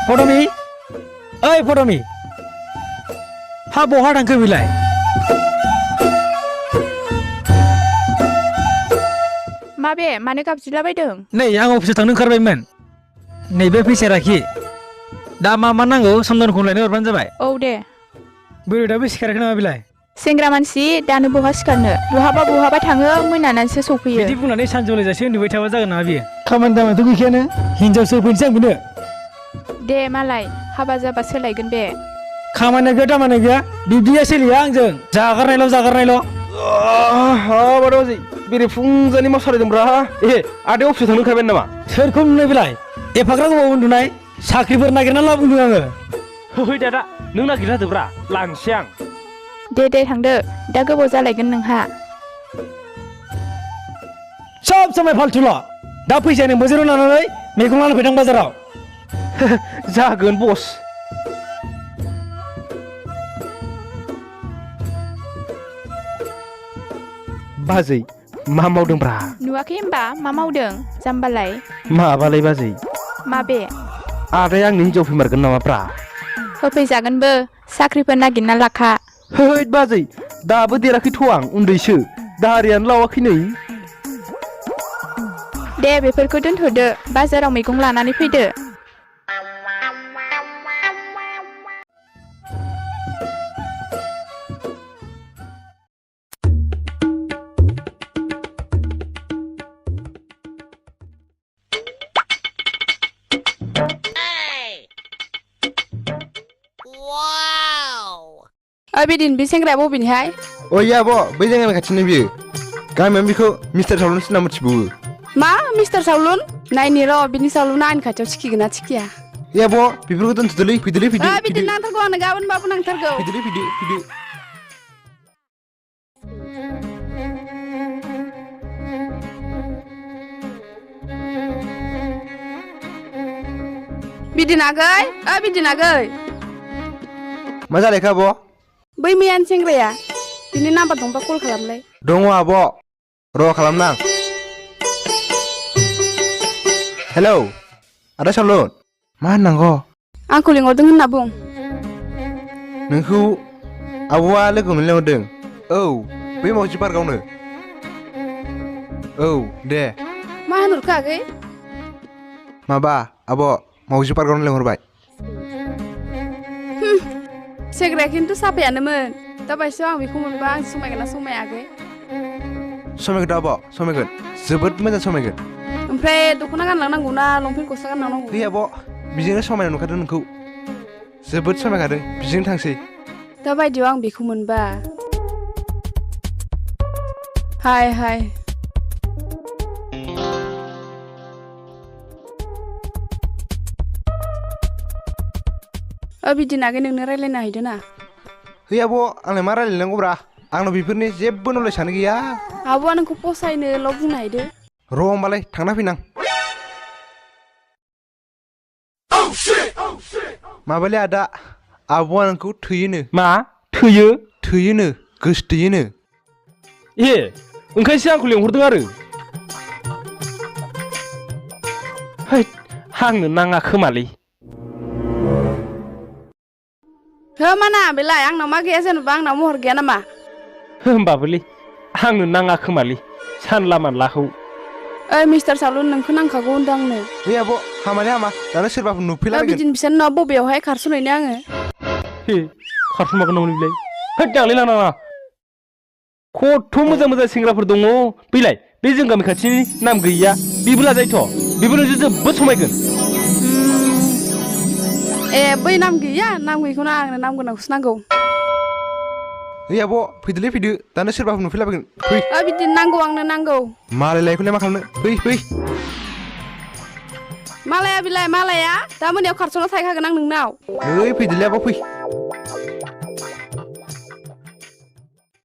फट'मि ओइ फट'मि हा बहा थांखो बिलाय माबे मानो गाबज्रिला बायदों नै आं अफिसाव थांनो ओंखारबायमोन नैबे फैसाया राखि दा मा नांगौ सन्दनखौ लायनो हरबानो जाबाय औ दे बोरै दाबो सिखाराखै नामा बिलाय सेंग्रा मानसि दानो बहा सिखारनो बहाबा थाङो मोनानानैसो सफैयो बिदि बुंनानै सानजौलायजासे उन्दुबाय थाबा जागोन नामा बियो खामानि दामानिथ' गैखायानो हिनजावसो फैनोसै आं बेनो दे मालाय हाबा जाबा सोलायगोन बे खामानि गैया दामानि गैया बिब्दिया सोलिया आंजों जागारनायल' बाजै बेरे फुंजानि मा सालायदोंब्रा आदै अफिसाव थांनो ओंखारबाय नामा सोरखौ नुनाय बिलाय एफाग्रा गोबाव उन्दुनाय साख्रिफोर नागिरना लाबोदों आङो है दादा नों नागिरना होदोब्रा लांसै आं दे थांदो दा गोबाव जालायगोन नोंहा सब समाय फालथुल' दा फैसायानो मोजेराव लानानै मैगं लाना फैदों बाजाराव जागोन बस बाजै मा मावदोंब्रा नुवाखै होमबा मा मावदों जाम्बालाय माबालाय बाजै माबे आदाया आंनि हिनजाव फैमारगोन नामाब्रा होफैजागोनबो साख्रिफोर नागिरना लाखा है बाजै दाबो देराखैथ' आं उन्दैसो दारियानो लावाखै नै दे बेफोरखौ दोनथ'दो बाजाराव मैगं लानानै फैदो बिदिन बे सेंग्राया बबेनिहाय ओइ आब' बै जोंनि खाथिनि बियो गामियाव बिखौ मिस्टार सावलुन सिना मिथिबावो मा मिस्टार सावलुन नायनि र' बिनि सावलुना आंनि खाथियाव सिखिगोन ना सिखिया ए आब' बेफोरखौ दोनथ'दोलै फैदोलै बिदिनो नांथारगौ आंनो गाबोनबाबो नांथारगौ फैदो बिदिन आगै मा जालायखो आब' बै मैयानि सेंग्राया बिनि नाम्बार दंबा कल खालामलाय दङ आब' र' खालामनां हेलौ आदा सावलुन मा होननांगौ आंखौ लिंहरदों होनना बुं नोंखौ आब'आ लोगो मोनलेंहरदों औ बै मावजि पार्कआवनो औ दे मा होनहरखो आगै माबा आब' मावजि पार्कआवनो लेंहरबाय सेंग्राया खिन्थु साफायानोमोन दा बायसोआव आं बेखौ मोनबा आं समायगोन ना समाया आगै समायगोन आब' समायगोन जोबोद मोजां समायगोन ओमफ्राय दख'ना गानलांनांगौ ना लंपेन्ट गस्ला गानलांनांगौ है आब' बिजोंनो समायना नुखादों नोंखौ जोबोद समायखादों बिजोंनो थांसै दा बायदियाव आं बेखौ मोनबा हाय बिदिनो आगै नोंनो रायलायनो हायदो ना है आब' आंलाय मा रायलायनांगौब्रा आंनाव बेफोरनि जेबो नलेजआनो गैया आब'आ नोंखौ फसायनोल' बुंनो हायदो र' होमबालाय थांना फैनां माबालै आदा आब'आ नोंखौ थोयोनो मा थोयोनो गोसोथोयोनो ओंखायसो आंखौ लेंहरदों आरो आंनो नाङा खोमालै माना बेलाय आंनाव मा गैया जेनेबा आंनाव महर गैया नामा होमबाबोलै आंनो नाङा खोमालै सानला मानलाखौ मिस्टार सावलुन नोंखौ नांखागौ होनदों आंनो है आब' हामालै हामा दानो सोरबाफोर नुफैलाबायगोन बिदिनो बिसोर न'आ बबेयावहाय खारस'नहैनो आङो खारस'मागोन नामा बिलाय दांलै लांनाङा खथ' मोजां सेंग्राफोर दङ फैलाय बे जों गामि खाथिनि नाम गैया बेबो लाजायोथ' बेबो नोंजों जोबोद समायगोन बै नाम गैया नाम गैयैखौना आंनो नाम गोनांखौसो नांगौ है आब' फैदोलै फैदो दानो सोरबाफोर नुफैलाबायगोन फै बिदिनो नांगौ आंनो नांगौ मालाय लायखौलाय मा खालामनो फै मालाया दा मोनायाव खारस'ना थाहैखागोन आं नोंनाव फैदोलै आब' फै